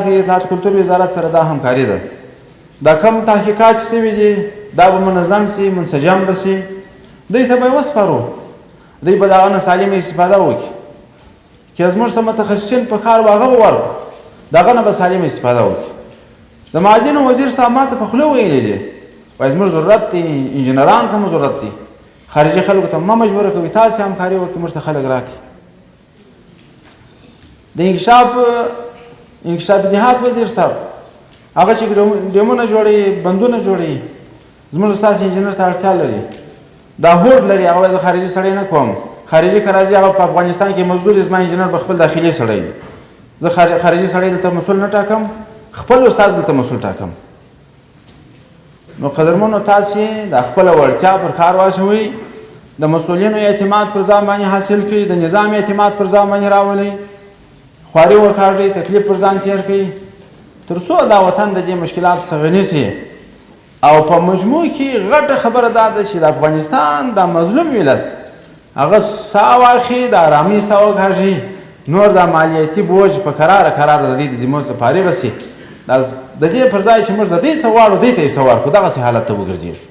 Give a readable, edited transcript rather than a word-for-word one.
اطلاعات کلتور وزارت سره دا همکاري ده. دا کم تحقیقات چې سوي دي دا به منظم سي، منسجم به سي، دوی ته به یې وسپارو، دوی به د هغه نه سالمه استفاده وکړي. که زموږ څه متخصصین په کار وو هغه به ورکړو، د هغه نه به سالمه استفاده وکړي. د معادنو وزیر صاحب ما ته په خوله ویلي دي، وایي زموږ ضرورت دی، انجینرانو ته مو ضرورت دی، خارجي خلکو ته مه مجبوره کوئ، تاسې همکاري وکړئ، موږ ته خلک راکړئ. د انکشاف دیهات وزیر صاحب هغه چې ډیمونه جوړوي، بندونه جوړوي، زموږ ستاسو انجینر ته اړتیا لري، دا هوډ لري. هغه وایي زه خارجي سړی نه کوم، خارجي که راځي هغه په افغانستان کې مزدور دی، زما انجینر به خپل داخلي سړی وي، زه خارجي سړی دلته مسؤل نه ټاکم، خپل استاد دلته مسؤل ټاکم. نو قدرمنو تاسې د خپله وړتیا پر کار واچوئ، د مسؤلینو اعتماد پر ځان باندې حاصل کړئ، د نظام اعتماد پر ځان باندې راولئ، خواري وکاږئ، تکلیف پر ځان تېر کړئ، تر څو دا وطن د دې مشکلاتو څخه غني سي. او په مجموع کې غټه خبره دا ده چې د افغانستان دا مظلوم ولس هغه سا واخلي، د ارامۍ سا وکاږي، نور دا مالیاتي بوج په کراره کراره د دې د ذمو څخه فارغه سي. دا د دې پر ځای چې موږ د دې څه غواړو، دې ته یې څه ورکړو، دغسې حالت ته وګرځېږو.